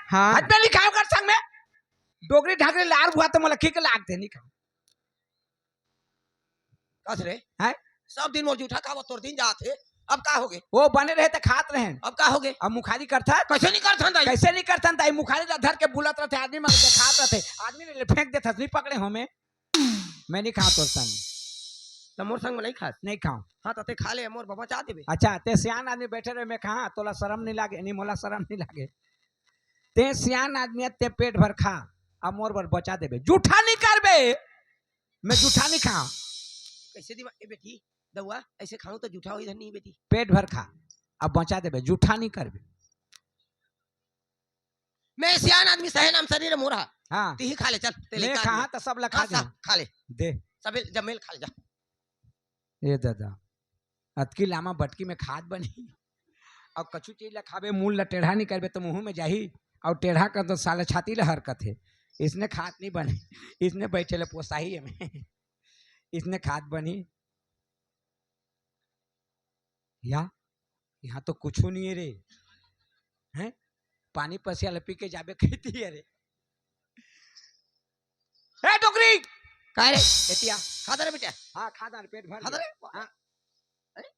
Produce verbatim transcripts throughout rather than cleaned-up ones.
हाँ। आज मैं नहीं खाऊं कर संग में। डोकरी ढाकरी लार हुआ तो मोला किक लाग दे, नहीं खाऊं। कस रे? हैं? सब दिन मोर जूठा खावत तोर दिन जात हे। अब का होगे? वो बने रहे त खात रहे। अब का होगे? अब मुखारी करथस? कैसे नहीं करथन दाई? कैसे नहीं करथन दाई? मुखारी ला धर के बुलत रहथे, आदमी मन देखात रहथे, आदमी ने फेंक देथस, नहीं पकड़े हों मैं। मैं नहीं खाऊं तोर संग। त मोर संग में नहीं खास? नहीं खाऊं। हाँ, त ते खा ले, मोर बचा देबे। अच्छा, ते सियान आदमी बैठे रहे, मैं खाऊं, तोला शरम नहीं लागे? नहीं, मोला शरम नहीं लागे। ते सियान आदमी हे, ते पेट भर खा, अब मोर बर बचा देबे। जूठा नहीं करबे, मैं जूठा नहीं खाऊं। कैसे दिमाग, ए बेटी, दउआ, ऐसे खाऊं त जूठा होई धन नहीं बेटी। पेट भर खा, अब बचा देबे, जूठा नहीं करबे। मैं सियान आदमी, सहे नाम शरीर मोर हा। हाँ। तिही खा ले, चल, ते ले मैं खा खाहा ले। त सब ला खा हाँ, दे। खा ले। दे। सबे जम्मेल खा ले, जा। ए दादा, अतकी लामा बटकी में खात बनी। अउ कछु चीज ला खाबे, मूल ला टेढ़ा नहीं करबे त मुंह में जाही, अउ टेढ़ा कर तो साले छाती ला हरकत हे। इसने खात नहीं बने, इसने बैठे ले पोसाही हमें। इसने खात बनी। या, यहाँ तो कुछु नहीं है रे। हैं? पानी पसिया ल पी के जाबे कहती है रे। ए डोकरी! काय रे? एतिया। खा दे रे बेटा। हाँ, खा दे रे, पेट भर खा दे ले। रे। हाँ। अरे?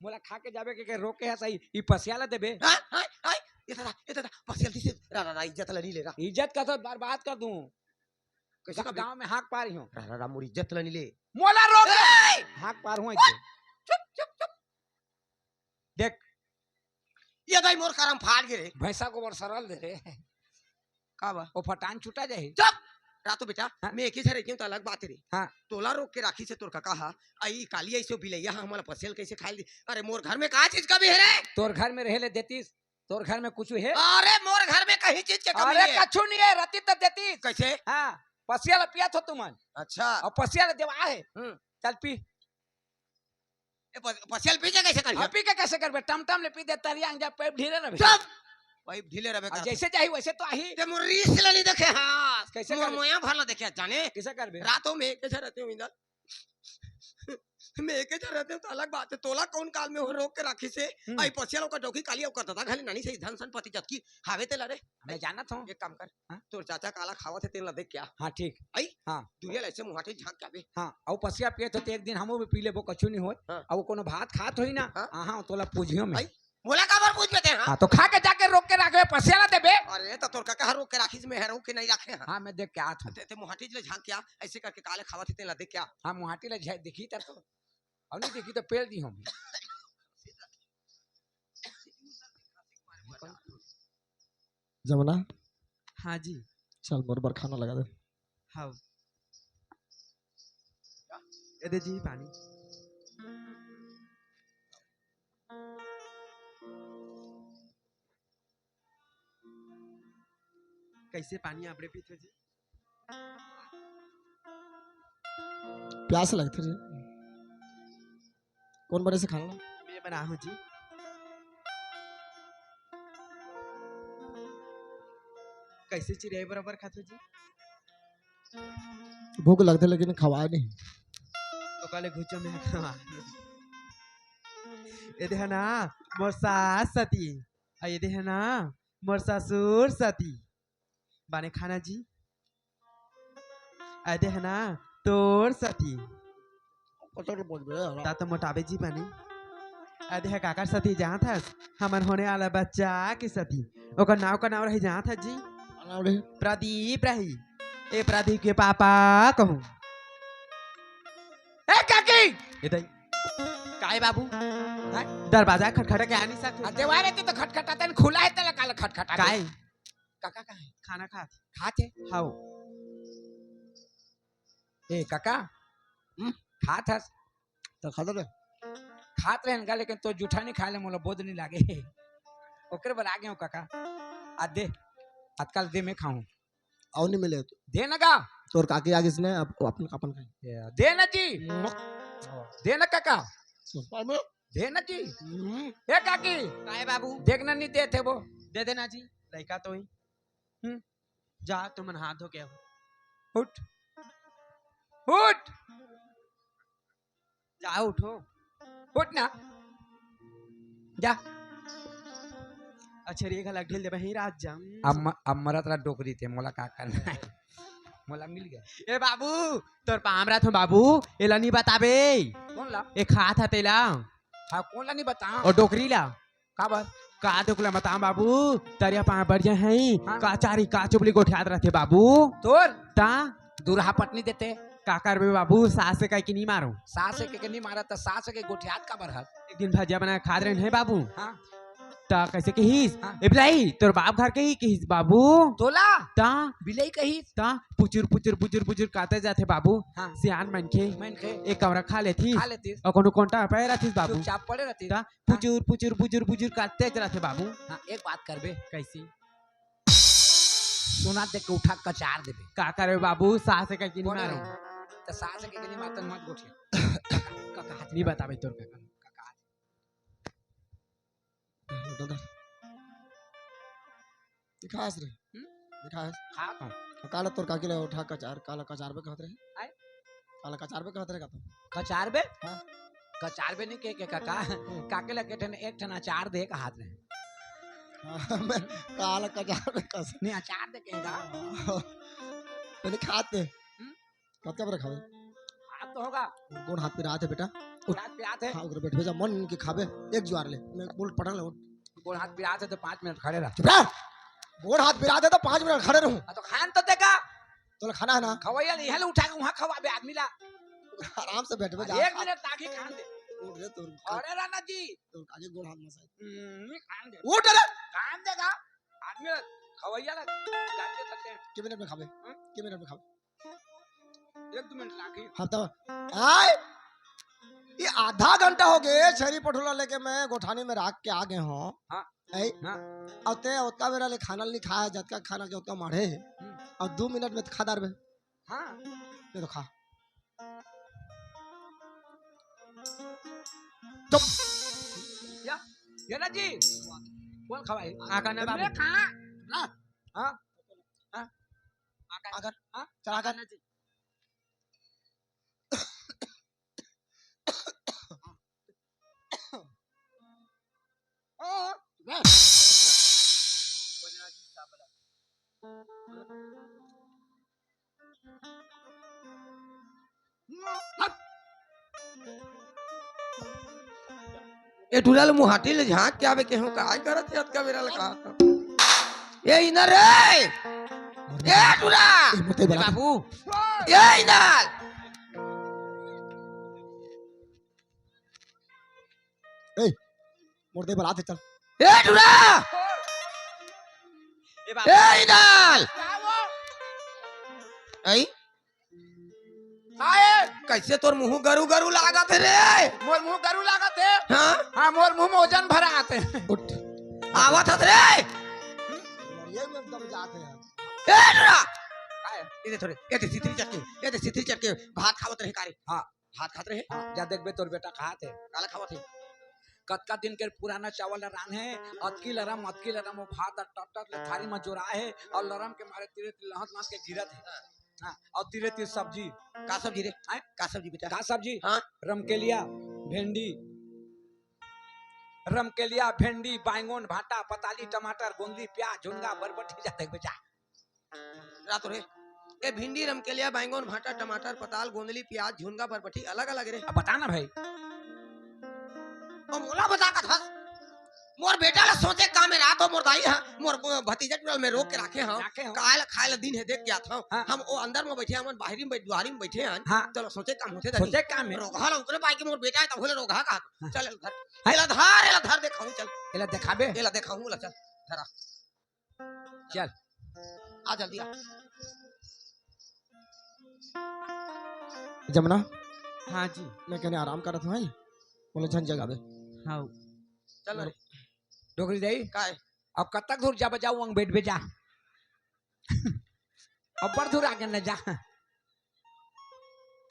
मोला खा के जाबे के, के रोके है सही, ई पसिया ल देबे। हाँ, हाँ, हाँ। ये दादा, ये दादा, पसिया ल दिसे। रा, रा, रा, इज्जत ल नहीं ले रा। इज्जत का तो बर्बाद कर दूं। कैसे गा-, कबे? गांव में हाक पार ही हूँ। रा, रा, रा, मोर इज्जत ल नहीं ले। मोला रोक दे। ए! हाक पार हूँ इज्जत। चुप, चुप, चुप। देख। ये दाई मोर करम फाट गे रे। भैंसा गोबर सरल दे रे। का बा? वो फटान छूटा जाही। चुप! रातो बेटा, हाँ? मैं एक ही झन रहितेंव त अलग बात रे। हाँ। तोला रोक के राखिस हे तोर कका हा, अई काली अइसे बिलैया हा हमला पसेल कैसे खाइल दी? अरे मोर घर में का चीज कमी हे रे? तोर घर में रहे ले देतिस, तोर घर में कुछु हे? अरे मोर घर में कहीं चीज के कमी अरे नहीं हे। कछु नहीं हे, रतिस त देतिस। कैसे? हाँ, पसिया ल पियाथो तुमन। अच्छा। अउ पसिया ल देवा हे। हम्म। चल पी। ए, प-, पसिया ल पी के कैसे करिया? अब पी के कैसे करबे? टमटम ले पी दे, तरिया अंग जा, पाइप ढीले रहे। चुप! पाइप ढीले रहे अब का? जैसे चाही वैसे तो आही। ते मोर रीस ल नहीं देखे, हाँ। कैसे मोर करबे? मोया भर ल देखे, जाने? कैसे करबे? रातों में एक जैसा रहते हो इंदर। मैं एक जैसा रहते हो तो अलग बात हे। तोला कौन काल में हो रोक के राखिस हे? हम्म। अई पसिया ल ओकर डौकी काली ओकर दादा घले नानी सही धन संपत्ति जतकी हावे तेला रे। मैं जानत हूँ। एक काम कर, हाँ? तोर चाचा काला खावत हे, तेन ला देख क्या? हाँ, ठीक। आई? हाँ। दुनिया ला ऐसे मुहाटे झांक के आबे। हाँ, अउ पसिया पिए तो ते एक दिन हमू भी पी लेबो, कछु नहीं होय। हाँ। अउ कोनो भात खात होही ना, हाँ। आहा, तोला पूछियो मैं। आई? मोला काबर पूछबे ते, हाँ? हाँ, तो खा के जाके रोक के राखबे, पसिया ला देबे। अरे, तो तोर कका रोक के राखिस, मैं रोक के नहीं राखे, हाँ। हाँ, मैं देख के आत हूँ। ते, ते मुहाटी ले झांक क्या? ऐसे करके काले खावत हे, तेन ला देख क्या? हाँ, मुहाटी ले झा-, देखी तर तो। अउ नहीं देखी तो पेल दी हम। जमुना। हाँ जी। चल, मोर बर खाना लगा दे। हाँ। ये दे जी पानी। कैसे पानी आप रे पीथो जी? प्यास लगथे जी। कौन बने से खाना? मैं बना हूँ जी। कैसे चिरई बराबर खाथो जी? भूख लगथे लेकिन खवाए नहीं। तो काले घुचो में खवा। ये देख ना, मोर सास सती। आ ये देख ना, मोर ससुर सती। बाने खाना जी। आ ये देख ना, तोर सती। कतक बोलबे, हला। ता तो मोटाबे जी बने। आ ये देख काकर सती जानत हस, हमन होने वाला बच्चा के सती। ओकर नाव का नाव रही जानत हस जी? का नाव रही? प्रदीप रही। ए प्रदीप के पापा कहूँ। ए काकी! ए दाई। काय बाबू? हैं? दरवाजा खटखटा के आनी सकथे। आ, देवारे ते तो खटखटाते नहीं, खुला हे, तेला काला खटखटाते? काय? काका कहाँ हे? खाना खात। खात हे? हाओ। ए, काका, हम्म? खात हस? तो खात रहे। खात रहे गा, लेकिन तो जूठा नहीं खाए ले, मोला बोध नहीं लागे। ओकरे बर आ गए हो, काका। आ दे, अतकाल दे, मैं खाऊं। अउ नहीं मिले तो। दे ना गा। तोर काकी आ गिस ने, अब अपन, अपन खाए। ए, दे ना जी। मुआ। दे ना काका। अबे। दे ना जी। हम्म। ए काकी। काय बाबू? देख ना, नहीं देथे वो। दे देना जी। लइका तो ही। हम्म। जा, तुमन हाथ धो के आओ। उठ। उठ। जा, उठो। उठ ना। जा। अच्छा, रे घला ढील देबे ही राजा। अब म-, अब मरत ला डोकरी ते, मोला का करना हे? मोला मिल गया। ए बाबू, तोर पाँव परत हों बाबू, एला नी बताबे। कोन ला? ए खात ह तेला। हाँ, कोन ला नी बताओं? ओ डोकरी ला। काबर? का डोकरी ला बताओं बाबू, तरिया पाँव बढ़िया हे। हाँ। का चारी, का चुबली गोठियात रथे बाबू। तोर? ता? दूरहा पटनी देते। का करबे बाबू, सास हे कहिके नी मारों। सास हे कहिके नी मारत, त सास हे कहिके गोठियात काबर हस? एक दिन भजिया बना के खात रहेन हे बाबू। हाँ। त कइसे कहिस? हाँ। ए बिलाई, तोर बाप घर के ही कहिस बाबू। तोला? त? बिलाई कहिस? त पुचुर, पुचुर, पुचुर, पुचुर करते जाथे बाबू। हाँ। सियान मनखे। मनखे। एक कौरा खा लेथिस। खा लेथिस। अउ कोनो कोंटा पड़े रहितिस बाबू। चुपचाप पड़े रहितिस। त हाँ। पुचुर, पुचुर, पुचुर, पुचुर करते जाथे बाबू। हाँ, एक बात करबे। कइसे? सोना दे के उठा कचार देबे। का करबे बाबू, सास हे कहिके नी मारों। त सास हे कहिके नी मारत, मत गोठिया। का, का, का, नी बताबे तोर का, का, का, का। दिखास रे। हम्म? दिखास। खा कौन? काला तोर काकी ला उठा कचार, काला कचारबे कहत रहे। आय? काला कचारबे कहत रहे का तो? कचारबे? हाँ। कचारबे नहीं के, के काका। हम्म। काकी ला के ठन, एक ठन अचार दे कहत रहे। हाँ, मैं काला कचारबे कस। नहीं, अचार दे के का? तनी खाते। हम्म? कतका बेरा खाबे? हाथ तो होगा। गोड़ हाथ पिरात हे बेटा। उठ। हाथ पिरात हे। हाँ, उधर बैठ जा, मन के खाबे। एक जुआर ले। मैं बोल पटक ले, उठ। गोड़ हाथ पिरात हे त पाँच मिनट खड़े रह। चुप रह। गोड़ हाथ पिरात हे त पाँच मिनट खड़े रहूं। हाँ, तो खान तो देगा। तोला खाना हे ना? खवैया नहीं है, ले उठा के वहाँ खवाबे आदमी ला। आराम से बैठबे जा। एक मिनट ताकि खान दे। उठ रे, तोर का-, खड़े रहना जी। तोर काकी गोड़ हाथ मसाज। हम्म, नहीं खान दे। उठ रे। खान देगा। आदमी ला खवैया ला जान दे सकते हैं। के मिनट में खाबे? हम्म? के मिनट में खाबे? एक दो मिनट लागी। हाँ, तो आय, ये आधा घंटा हो गए, छेरी पठुला लेके मैं गोठानी में राख के आ गए हों। हाँ। ऐ, हाँ। अउ ते ओतका बेरा ले खाना नी खाय, जतका खाना के ओतका माढ़े हे। हम्म। अउ दू मिनट में तो खा डारबे। हाँ। ये तो खा। चुप। या, ये ना जी। कौन खवाई? आका ना बाबू। खा। ना। हाँ। हाँ। आकर, आकर, हाँ? चल आकर। आकर ना जी। हाँ। ए टूरा ल मुहाटी ले झांक के आबे के हो, काय करत हे अतका बेरा ल का? ए इनर रे! ए टूरा! ए मोटे ए बला। बाबू! A inner! ए, मोर दे बलात हे, चल। ए टूरा! ए बाबू! A inner! का वो? आई? काहे? कइसे तोर मुंह गरू गरू लागत हे रे? मोर मुंह गरू लागत हे? हाँ? हाँ, मोर मुंह में वजन भरात हे। उठ। आवत हस रे? ये में एकदम जात हे यार। ए टूरा! काहे? ए दे थोड़े, ए दे सितरी चटके, ए दे सितरी चटके, भात खावत रहे का रे? हाँ। भात खात रहे? हाँ, जा देखबे तोर बेटा खात हे। काला खावत हे? कतका दिन के पुराना चावल ल रांधे, अतकी लरम, अतकी लरम वो भात ल टट टट ले थारी म जोराए हे अउ लरम के मारे तीरे तीर लहत लहत के गिरत हे। हाँ, अउ तीरे तीर सब्जी। का सब्जी रे? हैं? का सब्जी बेटा? का सब्जी? हाँ? रमकेलिया, भेंडी, रमकेलिया, भेंडी, बैंगन, भांटा, पताली, टमाटर, गोंदली, प्याज, झुनगा, बरबट्टी, जा देखबे जा। रातो रे, ए भिंडी, रमकेलिया, बैंगन, भांटा, टमाटर, पताल, गोंदली, प्याज, झुनगा, बरबट्टी अलग-अलग रे। अब बता ना भाई। अब मोला बता कथस। मोर बेटा ला सोचे काम में रात हो, मोर दाई हा, मोर भतीजा टूरा ल मैं रोक के राखे हंव। राखे हंव। काय ला खाय ला दिन हे देख के आत हंव। हाँ। हम ओ अंदर में बैठे, हमन बाहरी में बैठ, दुआरी में बैठे हन। हाँ। चलो सोचे काम होथे दादी। सोचे काम हे। रोगहा ला उतरे पाए के मोर बेटा हे, तब होले रोगहा का। हाँ। चल एला धर। हाँ। एला धर, एला धर देखाहूं, चल। एला देखाबे? एला देखाहूं, ला चल। धरा। चल। आ जल्दी आ। जमुना। हाँ जी। मैं कहने आराम करत हूँ, मोला झन जगाबे। हाँ। चल रे। डोकरी दाई। काय? अब कतक दूर जाबे, जाऊ अंग बैठ बे जा। अब्बड़ दूर आगे न जा।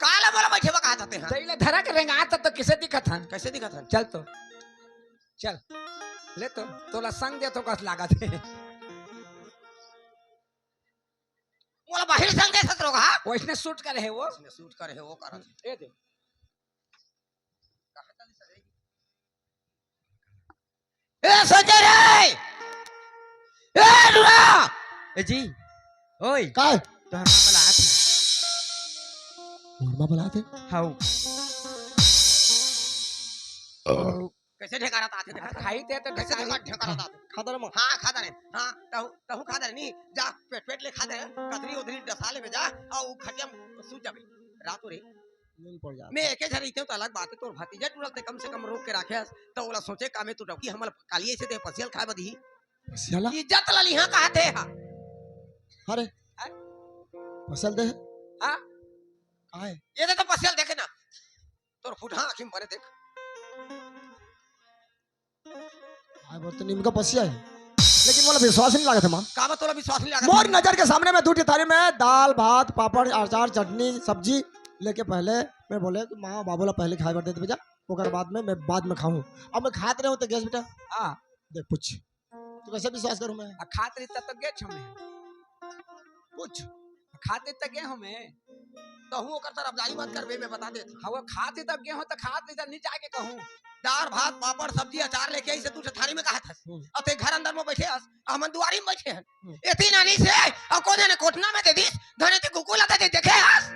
काला मोला बैठे बा कहा जाते हैं? तैले धरा के रेंगात तो किसे दिखत हन? कैसे दिखत हन? चल तो। चल। ले तो, तोला संग दे तो कस लागत हे। मोला बाहिर संग दे सत रोगहा। वैसने सूट करे हे वो। वैसने सूट करे हे वो करत हे। ए दे। ए संजय रे! ए, टूरा! ए जी, ओए, काय? तोहर माँ बलात हे। मोर माँ बलात हे? हाउ। कैसे ढेकारा तात हे, देखा? खाई ते तो कैसे ढेकारा ढेकारा तात हे? खाता रे माँ। हाँ, खाता रे। हाँ, तहु, तहु खाता रे, नहीं, जा, पेट, पेट ले खा दे, कतरी उधरी डसा ले बे जा, अउ खटिया में सूत जाबे। रात हो रे। नींद पड़ जात हे। मैं एके झन रहितेंव त अलग बात हे, तोर भतीजा टूरा ल ते कम से कम रोक के राखे हस, त ओला सोचे का में तू डौकी हमला काली अइसे दे पसिया ल खाए बर दिही। पसिया ल? इज्जत ल लिहा कहत हे हा। अरे। हैं? पसिया ल दे। हाँ? कहाँ हे? ये दे तो पसिया ल देखे ना। तोर फुटहा आँखी में बने देख। आय, बहुत तो निमका पसिया हे, लेकिन मोला विश्वास नहीं लागत हे माँ। काबर तोला विश्वास नहीं लागत हे? मोर नजर के सामने में दू ठी थारी में दाल, भात, पापड़, अचार, चटनी, सब्जी लेके पहले मैं बोले कि माँ, बाबू ला पहले खाए बर दे दे बेटा, ओकर बाद में मैं बाद में खाहूँ। अब मैं खात रहेंव त गैस बेटा। हाँ। देख, पूछ, तू कैसे विश्वास करूँ मैं? आ, खात रही तब तक गे छो मैं। पूछ। खात रही तब गे हो मैं। तहूँ ओकर तरफदारी मत करबे, मैं बता देत हँव। हाँ, वो खात रही तब गे हो त खात रही तब नहीं जाके कहूँ। दार, भात, पापड़, सब्जी, अचार लेके अइसे तू थारी में कहत हस। हम्म। अब ते घर अंदर में बैठे हस, हमन दुआरी में बैठे हन। हम्म। एती नानी से, अब कोने ने कोटना में दे दिस, धने ते कुकुर ला दे देखे हस।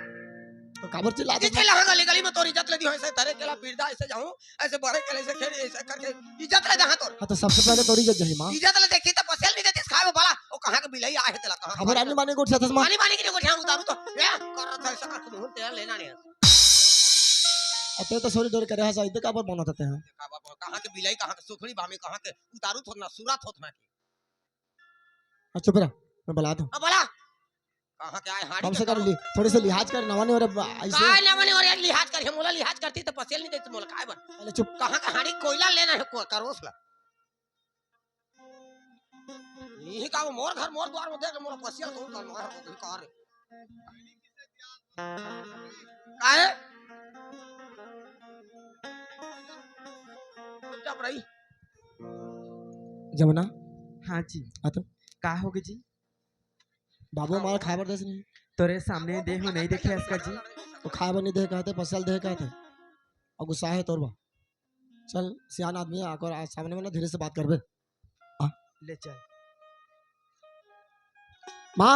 तो काबर चिल्ला चिल्ला गली गली में तोर इज्जत ले दिहूँ, अइसे तरे केला बिरदा अइसे जाहूँ, अइसे बड़े केला अइसे खेल, अइसे करके इज्जत ले जहाँ तोर। हाँ, तो सबसे पहले तोर इज्जत जाही माँ। इज्जत ले देखी त पसेल नहीं देतिस खाए में बाला, ओ कहाँ के बिलाई आहे तेला, कहाँ खबर आनी बानी गोठ साथस माँ। आनी बानी की नहीं गोठ, हम उतारू तो, या, कर रहा था अइसे करके मुँह तेरा लेना नहीं है। अते तो सॉरी डर करे हस, इते काबर बोनत हते हैं? कहाँ के बिलाई, कहाँ के सुखड़ी, भामी कहाँ के उतारू थोत ना, सुरा थोत ना की। हाँ, चुप रह, मैं बलात हँव। अब बला। कहाँ के आय हाड़ी कम से कम थोड़े से लिहाज कर, नवा नहीं हो रहा, अइसे। काय नवा नहीं हो रहा, लिहाज कर, मोला लिहाज करती त पसेल नहीं देती मोला, काय बर? अरे चुप। कहाँ का हाड़ी कोयला लेना है को-, करोस ला। यही का वो मोर घर, मोर द्वार में देख, मोला पसेल कौन कर, मोर घर का रे। काय? चुपचाप रही। जमुना। हाँ जी। आ तो। का होगे जी? बाबू हमारा खाए बर देस नहीं। तोरे सामने देहूँ नहीं देखे हस का जी। तो खाए बर नहीं देहे कहते, पसेल देहे कहते। अउ गुस्सा हे तोर बा। चल, सियान आदमी हे, आकर आ, सामने में ना धीरे से बात करबे। आ। ले चल। माँ।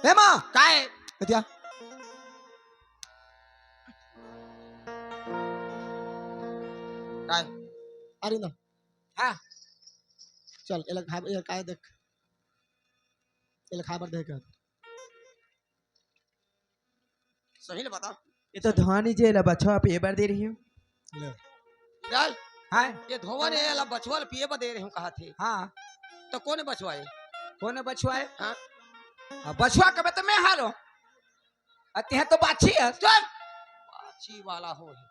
ए माँ। काय? एती आ। काय? अरे ना। हाँ। चल, एला खा, एला काय देख। एला खाए बर दे के। सही ले बता। ये तो धोनी जे ला बछवा पिए बर दे रही हूँ। ले। चल। हाँ। ये धोवन हे, एला बछवा ल पिए बर दे रहे हूँ, कहा थे। हाँ। तो कोन बछवा हे? कोन बछवा हे? हाँ। अब बछवा कबे तो मैं हालो। अ, तेह तो बाछी हस। चल। बाछी वाला हो हे।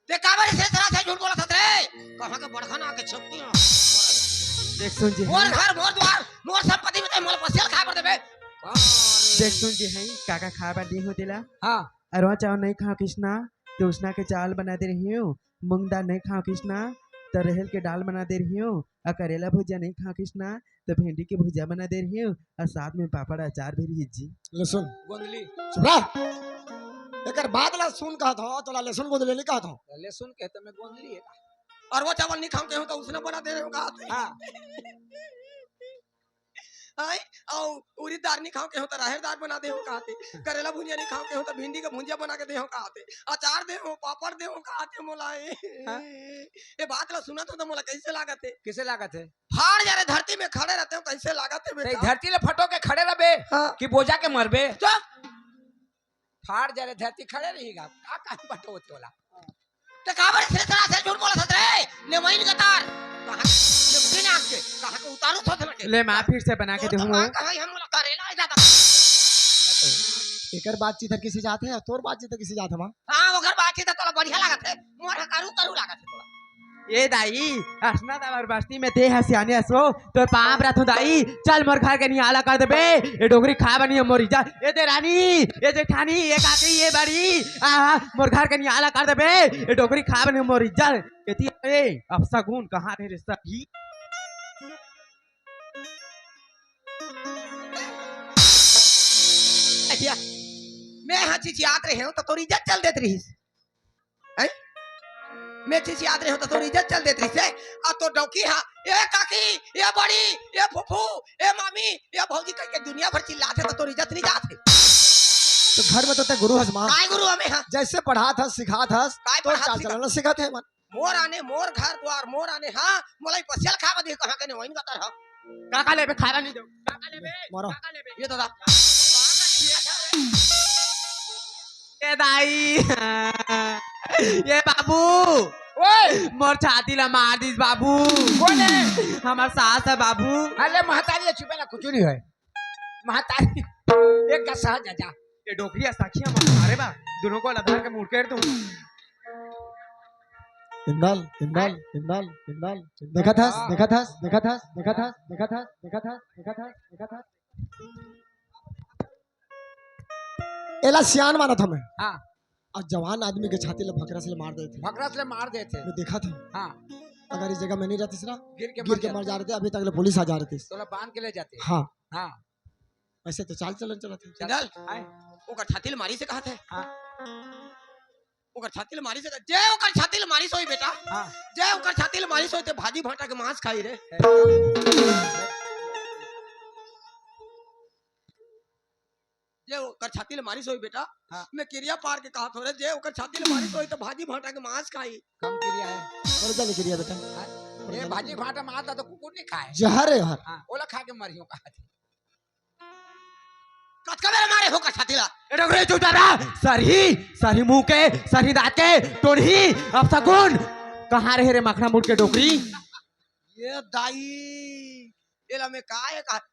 ते काबर से तरह से झूठ बोलत हस रे? कहाँ के बड़का ना के छपकी हो। देख सुन जी, मोर घर, मोर द्वार, मोर संपत्ति में ते मोला पसेल खाए बर देबे। देख सुन जी, हैं, का का खाए बर दी हो तेला? हाँ। अरवा चावल नहीं खाओ किसना, तो उसना के चावल बना दे रही हूँ। मूंग दाल नहीं खाओ किसना, तो रहेल के दाल बना दे रही हूँ। अउ करेला भुजिया नहीं खाओ किसना, तो भिंडी के भुजिया बना दे रही हूँ। अउ साथ में पापड़ अचार भी रही जी। लहसुन। गोंदली। चुप रह। एकर बात ला सुन कहत हँव, तोला लहसुन गोंदली नहीं कहत हँव। लहसुन कहते मैं गोंदली हे। अरवा चावल नहीं खाओ केहू तो उसना बना दे रहे हो कहा थे। हाँ। आई, अउ उरीद दार नहीं खाओ केहू तो राहेर दार बना दे हो कहा थे। करेला भुंजिया नहीं खाओ केहू तो भिंडी के भुंजिया बना के दे हो कहा थे। अचार दे हो, पापड़ दे हो कहा थे मोला ए। हाँ। ये बात ला सुनत हँव तो मोला कैसे लागत हे? किसे लागत हे? फाड़ जा रे धरती में खड़े रहते हो, कैसे लागत हे ते बेटा? धरती ले फटो के खड़े रहबे हाँ। कि बोजा के मरबे? चुप। फाड़ जा रे धरती खड़े रही गा। का काहे बटोत तोला? ते काबर से तरह से झूठ बोलत हस रे? नेवइन गतार। कहाँ के? नेवइन आग के। कहाँ के उतारू थोत ना के? ले माँ फिर से बना के तोर तो देहूँ। माँ कहाँ हम मुला करेला है दादा। एकर बातचीत हर किसे जात हे अउ तोर बातचीत हर किसे जात हे माँ? हाँ, ओकर बातचीत तोला बढ़िया लागत हे। मोर ह करू करू लागत हे तोला। ए दाई, असना दावर बस्ती में ते ह सियाने असो, तोर पाँव परत हँव दाई, चल मोर घर के नियाला कर देबे। ए डोकरी खाए बर नहीं हे मोर इज्जत। ए दे रानी, ए जेठानी, ए काकी, ए बड़ी, आ, मोर घर के नियाला कर देबे। ए डोकरी खाए बर नहीं हे मोर इज्जत। एती ए अपसगुन कहाँ रहे रे सखी? अइया, मैं ह चिचियात रहे हँव त तोर इज्जत चल देत रहिस। हैं? मैं चिचियात रहे हों त तोर इज्जत चल देत रहिसे। अउ तोर डौकी हा, "ए काकी, ए बड़ी, ए फूफू, ए मामी, ए भौजी" कहिके दुनिया भर चिल्लाथे त तोर इज्जत नइ जात हे। त घर में तो तैं गुरु हस माँ। काय गुरु हमें हा? जइसे पढ़ात हस, सिखात हस, काय तोर पढ़ात चाल सिखात? चलन सिखात हे मन। मोर आने, मोर घर द्वार, मोर आने, हाँ, मोला ई पसिया ल खाय बर दिही, कहाँ के ने, वहीं बता रहा। का का लेबे, खाय बर नइ देव। का का लेबे? मारो। का का लेबे? ये दादा। ए दाई। ए बाबू। ओए! मोर छाती ला मार दिस बाबू। कोन हे? हमर सास हे बाबू। अरे महतारी हे, चुपे ना, कुछ नइ होय। महतारी, एक का सहज जा। ये डोकरी अस ताकिया मत मारे बा। दोनों को लधार के मुड़ के तुम। इंदल, इंदल, इंदल, इंदल। देखत हस, देखत हस, देखत हस, देखत हस, देखत हस, देखत हस, देखत हस, देखत हस। एला सियान मानत हमें। हाँ। अउ जवान आदमी के छाती ला भकरस ले मार देथे। भकरस ले मार देथे। मैं देखत हँव। हाँ। अगर इस जगह में नइ रहतिस ना, गिर के गिर मर के जाते। मर जा रहते, अभी तक ले पुलिस आ जा रहतिस। तोला बांध के ले जाते। हाँ। हाँ। वइसे तो चाल चलन चलत हे। चल। चल। आए। ओकर छाती ल मारिस हे कहत हे। हाँ। ओकर छाती ल मारिस हे, जे ओकर छाती ल मारिस होही बेटा। हाँ। जे ओकर छाती ल मारिस होही ते भाजी भाटा के मांस खाही रे। जे ओकर छाती ल मारिस होही बेटा, हाँ। मैं किरिया पार के कहत हों रे, जे ओकर छाती ल मारिस होही त भाजी भाटा के मांस खाही। कम किरिया हे। बड़ जाने किरिया बेटा। हाँ। बड़ ये जाने भाजी किरिया। भाटा मांस ला तो कुकुर नइ खाय। जहर हे यार। हाँ, ओला खा के मरही कहत हे। कतका बेर मारे हो ओकर छाती ला? ए डोकरी चुपचाप रह। सरही, सरही मुंह के, सरही दांत के, टोनही, अपसगुन। कहाँ रहे रे मखना मुड़ के डोकरी? ये दाई, एला मैं काय का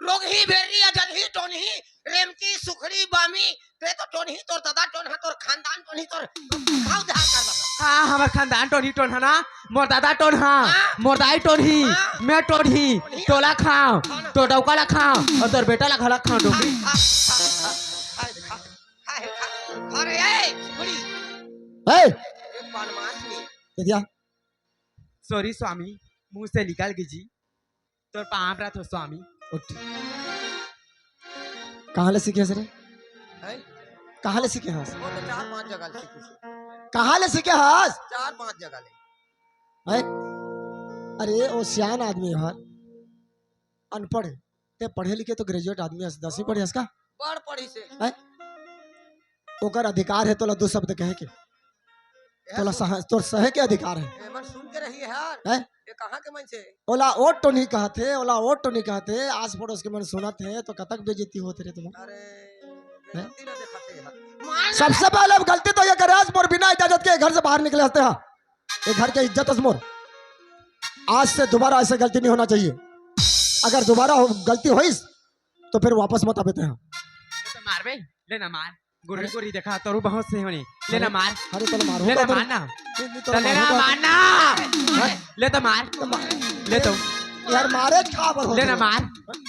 रोगही, भेड़री, अजनही, टोनही, रेमकी, सुखड़ी, बामी, ते तो टोनही, तोर ददा टोनहा, तोर खानदान टोनही, तोर खाव धार कर ददा। हाँ, हमर खानदान टोनही टोनहा ना, मोर ददा टोनहा, हाँ। मोर दाई टोनही, हाँ। मैं टोनही, टोनही। तोला खाव, खाव ना। तोर डौका ला खाव, अउ तोर बेटा ला घला खाव, डोकरी। हाय, हाय, हाय, हाय, हाय, हाय, अरे, ए, सुखड़ी। ए! एक बार मास में। क्या? Sorry स्वामी, मुंह से निकल गई जी। तोर पाँव परत हों स्वामी। उठ। कहाँ ले सीखे हस रे? हैं? कहाँ ले सीखे हस? वो तो चार पांच जगह ले सीखे हस। कहाँ ले सीखे हस? चार पांच जगह ले। हैं? अरे, ओ सियान आदमी हे यार, अनपढ़ हे। ते पढ़े लिखे तो graduate आदमी हस, दसवीं पढ़े हस का? बड़ पढ़िस हे। हैं? ओकर अधिकार हे तोला दू शब्द कहे के। एहर तोला सुन। सह-, तोर सहे के अधिकार हे। एमन सुन के रही हे यार। हैं? ये कहाँ के मन से? ओला ओ टोनही कहत हे, ओला ओ टोनही कहत हे, आस पड़ोस के मन सुनत हे, तो कतक बेइज्जती होत हे रे तुम्हार। अरे, हैं? गलती ना देखत हे यार। मार ना। सबसे पहले अब गलती तो ये करे हस, मोर बिना इजाजत के घर से बाहर निकले हस ते हा। ये घर के इज्जत हस मोर। आज से दोबारा ऐसे गलती नहीं होना चाहिए। अगर दोबारा हो, गलती होइस, तो फिर वापस मत आबे ते हा। ले तो मार बे, ले ना मार। गोरी अरे। गोरी देखा, तोर बहुत से होनी। ले ना अरे। मार। अरे, तोला मार। ले ना मार ना। नहीं, नहीं, तो तोला ले ना मार। मार ना। हैं? ले तो मार। तो मार। ले तो। यार, मारे का बर होत हे? ले ना मार।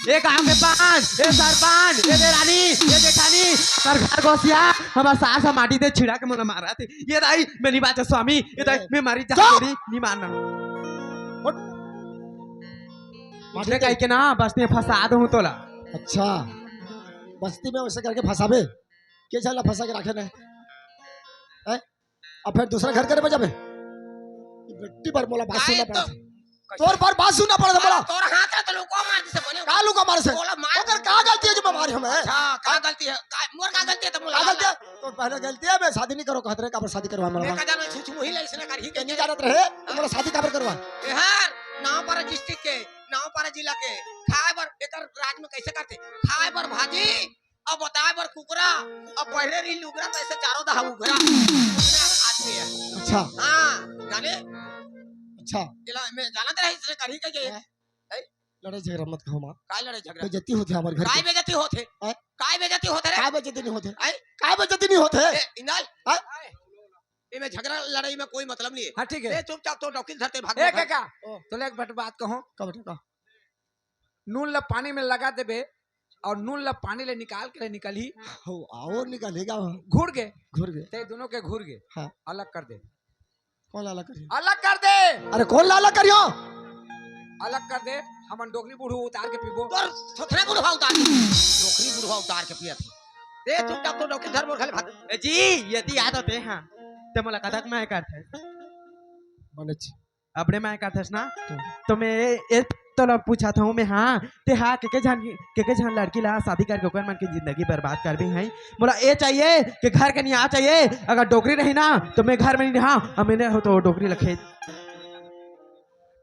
ए गांव के पान, ए सरपंच, ए देरानी, ए जेठानी, सरकार गोसिया, हमर सास ह माटी दे छिड़ा के मोला मारत हे। ये दाई, मैं नइ बांचंव स्वामी, ये दाई, ए। मैं मरी जा चुप। छोड़ी, नइ मारना। उठ। माटी दे। कहिके ना, बस्ती में फंसा दूं तोला। अच्छा, बस्ती में वइसे करके फंसाबे? के झन ला फंसा के राखे न हे? हैं? अब फेर दूसरा घर करे बर जाबे? बेटी बर मोला बात सुनना पड़त हे। तोर बर बात सुनना पड़त हे मोला। तोर हाथ ला तो लुका मार दिसे बने। का लुका मार से? ओकर का गलती हे जो मैं मारे हंव? अच्छा, का गलती हे? का, मोर का गलती हे त मोला का गलती हे? तोर पहले गलती हे, मैं शादी नइ करंव कहत रहे, काबर शादी करवा मैं मोला? का जानो, छुछमुही ला अइसने करही के नइ जानत रहे, त मोला शादी काबर करवा? एहर, नावपारा district के, नावपारा जिला के, खाय बर, एकर राज में कइसे करथे? खाय बर भाजी, अउ बताय बर कुकरा, अउ पहिरे रही लुगरा, त अइसे चारों दहा उघरा। अइसने आदमी हे। अच्छा। हाँ, जाने? अच्छा। एला मैं जानत रहे, अइसने करही कहिके। हैं? हैं? लड़ाई झगड़ा मत कहो माँ। काय लड़ाई झगड़ा? बेइज्जती होथे हमर घर के। काय बेइज्जती होथे? हैं? काय बेइज्जती होथे रे? काय बेइज्जती नइ होथे? हैं? काय बेइज्जती नइ होथे? ए, इंदल। हैं? एमे झगड़ा लड़ाई में कोई मतलब नइ हे। हाँ, ठीक हे। ए, चुपचाप तोर डौकी ल धर ते भाग ए, घर। काका, ओ। तोला एक बट बात कहूँ। का बेटा, का? नून ला पानी में लगा देबे अउ नून ला पानी ले निकाल के ले निकलही। हो, अउ निकलही का? घुर गे। घुर गे। ते दोनों के घुर गे। हाँ। अलग कर दे। कोन ला अलग करियो? अलग कर दे। अरे कोन ला अलग करियो? अलग कर दे। हमन डोकरी बुढ़वा उतार के पीबो। तोर थोथना बुढ़वा उतार के। डोकरी बुढ़वा उतार के पियत हे। ए चुपचाप तो डोकरी धर मोर घले भाग। ए जी, यदि याद होते हाँ, ते मोला कतक मया करथे। कौन अच्छी? अपने मैं कहथस ना, तो मैं ए तोला पूछत हूँ मैं, हाँ, ते हा के के झन, के के झन लड़की ला शादी करके ओकर मन के जिंदगी बर्बाद कर भी है। मोला ए चाहिए कि घर के नहीं आ चाहिए, अगर डोकरी रही ना तो मैं घर में नहीं रहा, हम नहीं हो तो डोकरी लखे।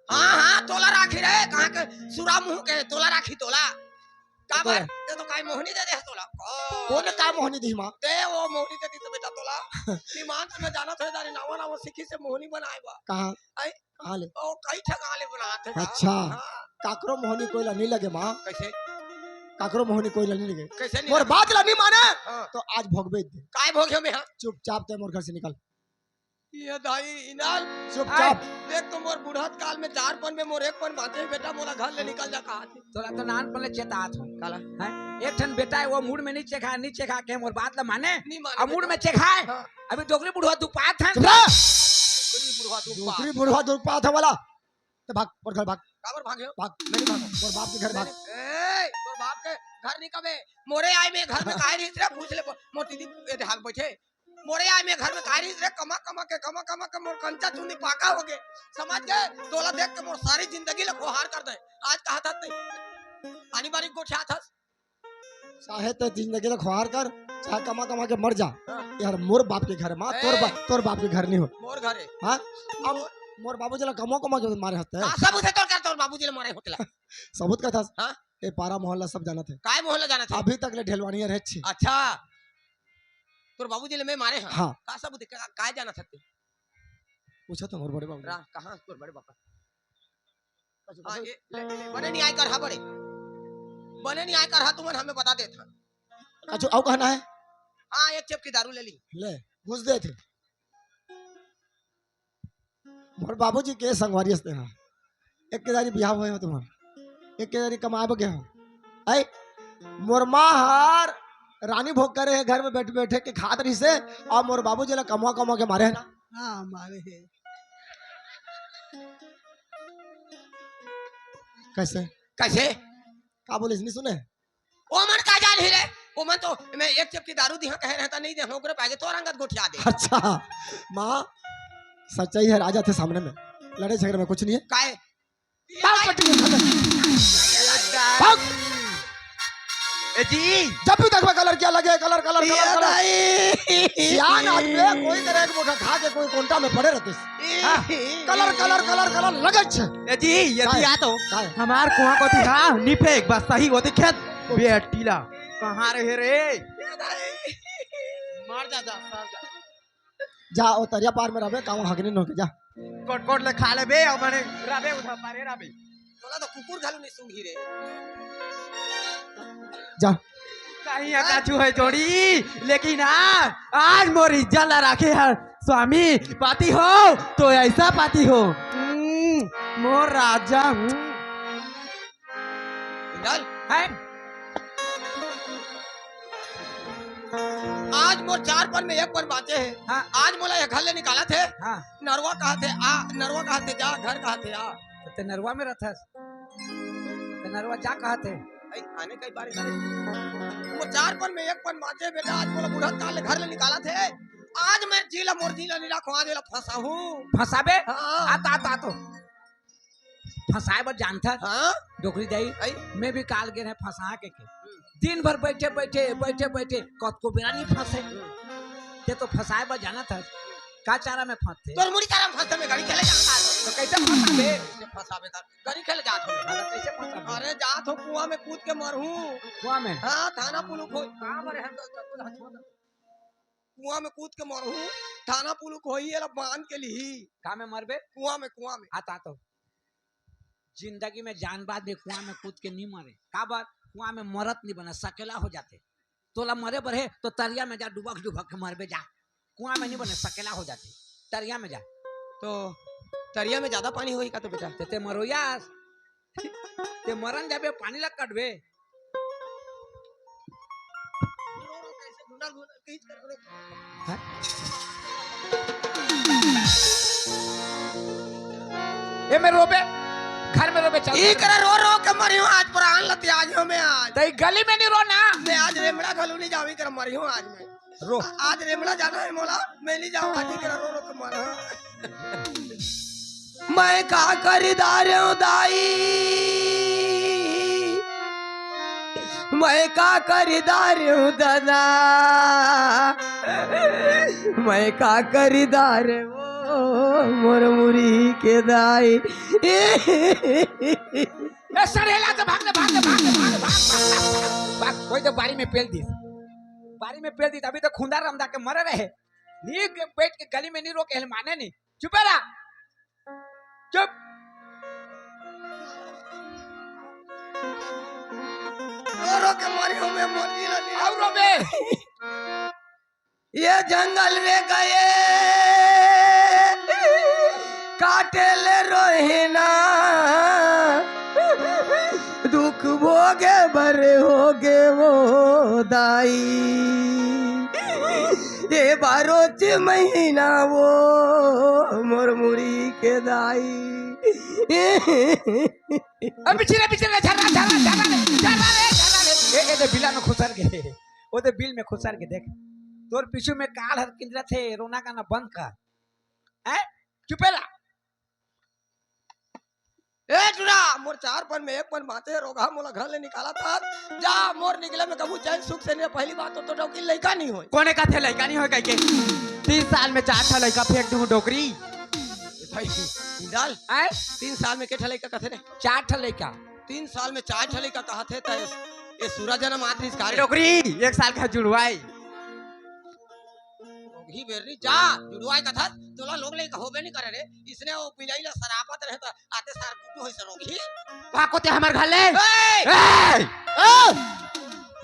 हाँ, हाँ, तोला राखी रे, कहाँ के सुरा मुँह के तोला राखी तोला। का तो बात? ते तो काई मोहनी दे दे तोला। ओ। कोन का मोहनी दी माँ? ते वो मोहनी दे दी तो बेटा तोला। ईमान से मैं जाना था, दारी नावा नावा सीखी से मोहनी बनाए बा। कहाँ? आई? कहाँ ले? ओ, कई ठिकाने बनाते हैं। अच्छा। हाँ। काकरो मोहनी कोई ला नहीं लगे माँ। कैसे? काकरो मोहनी कोई ला नहीं लगे। कैसे नहीं मोर लगे? बात ला नहीं माने, हाँ। तो आज भोगबे दे। काय भोगे में, हाँ? चुपचाप ते मोर घर से निकल। ये दाई इनाल। चुपचाप। आय, देख तो मोर बुढ़त काल में चार पन में मोर एक पन बाँचे बेटा, मोला घर ले निकल जा कहा थे। तोला तो नान पन ले चेतात हूँ। काला? हैं? एक ठन बेटा है, वो मुड़ में नहीं चेखा, नहीं चेखा के मोर बात ला माने। नहीं माने अब मुड़ बेटा। में चेखा है। हाँ। अभी डोकरी बुढ़वा दुपात है। चुप रह। डोकरी बुढ़वा दुपात। डोकरी बुढ़वा दुपात है वाला। तो भाग, मोर घर भाग। काबर भागे हो? भाग। मैं नहीं भागा। मोर बाप के घर भाग। ए, तोर बाप के घर नहीं कबे। मोरे आय में घर में काहे नहीं रे? पूछ ले, मोर दीदी, ए, दे हाथ बैठे। मोरे आय में घर में काहे नहीं रे? कमा, कमा के, कमा, कमा के मोर कंचा चुनी पाका हो गए। समझ गए? तोला देख के मोर सारी जिंदगी ला खोहार कर दे। आज कहा था ते। आनी बारी गोठिया था। चाहे ते जिंदगी ला खोहार कर, चाहे कमा, कमा के मर जा। हाँ। यार, मोर बाप के घर है, माँ, तोर ए। बा-, तोर बाप के घर नहीं हो। मोर घर है। हाँ? अब मोर बाबूजी ला कमा, कमा के मारे हते। का सबूत है तोर कर, तोर बाबूजी ला मारे होतला? सबूत का था? हाँ? ए पारा मोहल्ला सब जानत है। काय मोहल्ला जानत है? अभी तक ले ढेलवानिया रहे छी। अच्छा। तोर बाबूजी ले मैं मारे हाँ। हाँ। का सबूत है? का, काय जानत है तू? पूछा तो मोर बड़े बाबू। रा, कहाँ तोर बड़े बाबा? अच्छा, हाँ, बाबू। ये, ले, ले, बने नहीं आय कर, हाँ, बड़े। बने नहीं आय कर, हाँ, तुमन हमें बता देत, हाँ। अच्छा, अउ कहना है? हाँ, एक चेप की दारू ले ली। ले, घुस दे थे। मोर बाबूजी के संगवारी हस्ते हा। एक के दारी बिहाव होय हो तुम्हार, एक के दारी कमाए बर गे हो। ऐ, मोर माँ हर रानी भोग करे है घर में बैठ बैठे के खात रहिसे, अउ मोर बाबूजी ला कमवा कमवा के मारे है ना। हाँ, मारे है। कैसे? कैसे? का बोलिस, नहीं सुने? ओमन का जान ही रे, ओमन तो मैं एक चेप की दारू दिहा कहे रहता, नहीं दे, ओकरे पागे तोर अंगत गोठिया दे। अच्छा, माँ, सच्चाई है, आ जाते सामने में, लड़े झगड़े में कुछ नहीं है। काय? भाग, पट्टी में भाग। भाग। ए जी। जब भी देखबे कलर क्या लगे, कलर, कलर, कलर, ये कलर। दाई। सियान आदमी है, कोई तरह के मोटा खा के कोई कोंटा में पड़े रहते। हाँ, कलर, कलर, कलर, कलर लगे छे। ए जी, ये काय? दिया तो काय? हमार कुआं को दिखा, नी फेंक, बस सही होती खेत। बेटीला, कहाँ रहे रे? मर जा, जा, सर जा। जा, ओ तरिया पार में रहबे, काऊ हगनी नोके जा। कोट कोट ले खा लेबे, अउ मने रहबे उधर पारे रहबे। तोला तो कुकुर घलो नहीं सूंघी रे। जा। कहीं अकाछू है जोड़ी, लेकिन आज, आज मोर इज्जत ला राखे हर स्वामी। पाती हो तो ऐसा पाती हो। हम्म, मोर राजा हूँ। डल। है? आज मोर चार पन में एक पन बाँचे है। हाँ। आज मोला ये घर ले निकालत है। हाँ। नरवा कहत है आ, नरवा कहत है जा, घर कहत है आ। तो ते नरवा में रहथस। ते नरवा जा कहत है। ऐ, आने कई बारी करे। मोर चार पन में एक पन बाँचे बेटा, आज मोला बुढ़त काल ले घर ले निकालत है। आज मैं जी ला मोर जी ला नहीं राखो, आज एला फंसाहूँ। फंसाबे? हाँ। आ तो, आ तो, आ तो। फंसाए बर जानथस? हाँ। डोकरी दाई, आई? मैं भी काल गे रहे फंसा के, के। हम्म। दिन भर बैठे, बैठे, बैठे, बैठे, कतको बेरा नहीं फंसे। हम्म। ते तो फंसाए बर जानथस। का चारा में फंसथे? तोर मुड़ी चारा में फंसथे, मैं गाड़ी खेले जाता। तो कैसे फंसाबे? कैसे फंसाबे तार? गाड़ी खेले जात हो। हाँ, तो कैसे फंसाबे? अरे जात हो कुआं में कूद के मरहूँ। कुआं में? हाँ, थाना पुलिस हो। कहाँ मरे हम तो, तो, तो, तो, कुआं में कूद के मरहूँ, थाना पुलिस होही, एला बांध के लिही। का में मरबे? कुआं में, कुआं में। आ, ता तो। जिंदगी में जान बाद में कुआं में कूद के नहीं मरे। काबर? कुआं में मरत नहीं बने, सकेला हो जाथे। तोला मरे बर हे, तो तरिया में जा, डुबक डुबक के मरबे जा। कुआं में नहीं बने, सकेला हो जाथे। तरिया में जा। तो तरिया में ज्यादा पानी होही का तो बेटा? ते, ते मरोयास। ते मरन जाबे, पानी ला कटबे। हैं? ए में रोबे, घर में रोबे, चल। ई करा रो रो के मरियो, आज प्राण ल त्यागियो मैं आज। तई गली में नहीं रोना। मैं आज रेमड़ा घलू नहीं जावी कर मरियो आज मैं। रो। आज रेमड़ा जाना है मोला, मैं नहीं जाऊँ आज, ई करा रो रो के मर। मैं का करी दारेंव दाई, मैं का करी दारेंव दादा, मैं का करी दारेंव मोर मुरी के दाई। ए सर, एला तो भाग ले, भाग ले, भाग ले, भाग ले, भाग, भाग, भाग, भाग। कोई तो बारी में पेल दिस, बारी में पेल दिस। अभी तो खुंदा रमदा के मरे रहे। नी बैठ के गली में नी रोके, हेल माने नी। चुपे रह, चुप। रो रो के मारी हो, मैं मर नी रही। और रो बे। ये जंगल में गए काटे ले रोहिना, दुख भोगे बरे होगे वो दाई। ये बारोच महीना वो मोर मुरी के दाई। अब पीछे रे, पीछे रे, झर्रा, झर्रा, झर्रा रे, झर्रा रे, झर्रा रे। ए, ए, दे बिला में खुसर गे, ओ दे बिल में खुसर गे, देख। तोर पीछू में काल हर किंजरत हे, रोना गाना बंद कर। हैं? चुपे रह। ए टुरा, मोर चार पन में एक पन बांचे, रोगहा मोला घर ले निकालत हस। जा, मोर निकले में कभू चैन सुख से नहीं। पहली बात तो, तो डौकी लइका नहीं होय। कोने कथे लइका नहीं होय कहिके? तीन साल में चार ठा लइका फेंक दूं डोकरी। भाई, इंदल, आय? तीन साल में के ठा लइका कथे रे? चार ठा लइका। तीन साल में चार ठा लइका कहत हे, त ये सूरज जन्म आत रिस का रे? डोकरी, एक साल का जुड़वाई। रोगही बेर्री, जा, जुड़वाई कथस, तोला लोग लइका होबे नहीं करे रे। इसने वो बिलाई ला सरापत रहे त आते सार गुड्डू होइस रोगही। भाग कोती हमर घर ले। ए! ए! ए!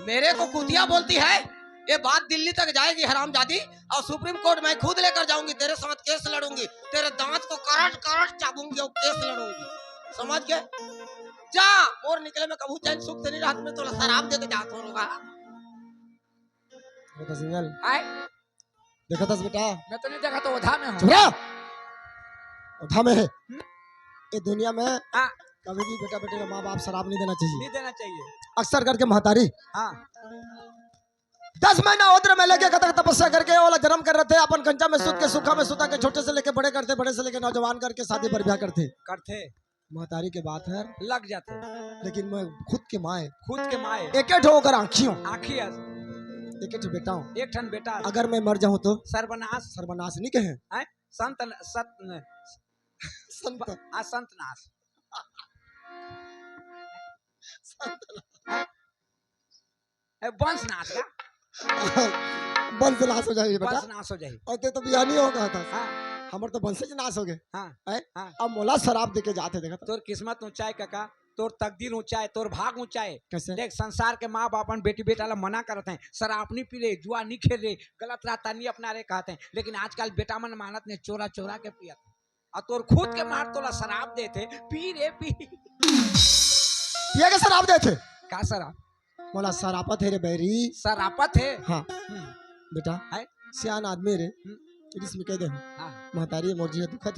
मेरे को कुतिया बोलती है, ये बात दिल्ली तक जाएगी हरामजादी, और सुप्रीम कोर्ट मैं खुद लेकर जाऊंगी, तेरे साथ केस लड़ूंगी, तेरे दांत को करट करट चाबूंगी और केस लड़ूंगी, समझ गए? जा, मोर निकले में कभू चैन सुख से नहीं रहत, मैं तोला सराप दे के जात हों रोगहा। देखत हस सिंगल? आय? देखत हस बेटा? मैं तो नहीं देखा, तो ओधा में हूँ। चुप रह। ओधा में है। हम्म? ये दुनिया में हाँ। कभी भी बेटा बेटी का माँ बाप सराप नहीं देना चाहिए। नहीं देना चाहिए। अक्सर करके महतारी हाँ। दस महीना उद्र में लेके कतक तपस्या करके ओला जन्म कर रथे, अपन कंचा में सुत के, सूखा में सुता के, छोटे से लेके बड़े करथे, बड़े से लेके नौजवान करके शादी पर ब्याह करथे। करथे। महतारी के बात हर लग जाथे। लेकिन मैं खुद के माय, खुद के माय। एके ठो ओकर आँखी हों। आँखी अस। एके ठो बेटा हों। एक ठन बेटा। अगर मैं मर जाऊं तो? सर्वनाश। सर्वनाश नहीं कहे। हैं? संत न-, सत न-, संत। आ, संत नाश। संत नाश। ए, वंश नाश का? वंश नाश हो जाही बेटा। वंश नाश हो जाही। और ते तो बिहानी हो कहा था। हाँ। हमर तो वंशज नाश हो गए। हाँ। हैं? हाँ। अब मोला सराप दे के जाथे, देखा तो। तोर किस्मत ऊंचा है काका, तोर तकदीर ऊंचा है, तोर भाग ऊंचा है। कैसे? देख, संसार के माँ बाप अपन बेटी बेटा ला मना करत हैं, "सराप नहीं पी रे, जुआ नहीं खेल रे, गलत रास्ता नहीं अपना रे," कहत हैं। लेकिन आजकल बेटा मन मानत नहीं, चोरा चोरा के पियत। अउ तोर खुद के मार तोला सराप देथे, "पी रे, पी।" पिया के सराप देथे? का सराप? मोला सरापत हे रे बैरी। सरापत हे? हाँ। हम्म। बेटा, हैं? सियान आदमी रे, हम्म। रिस में कह दे हूँ। हाँ। महतारी मोर जी दुखत हे।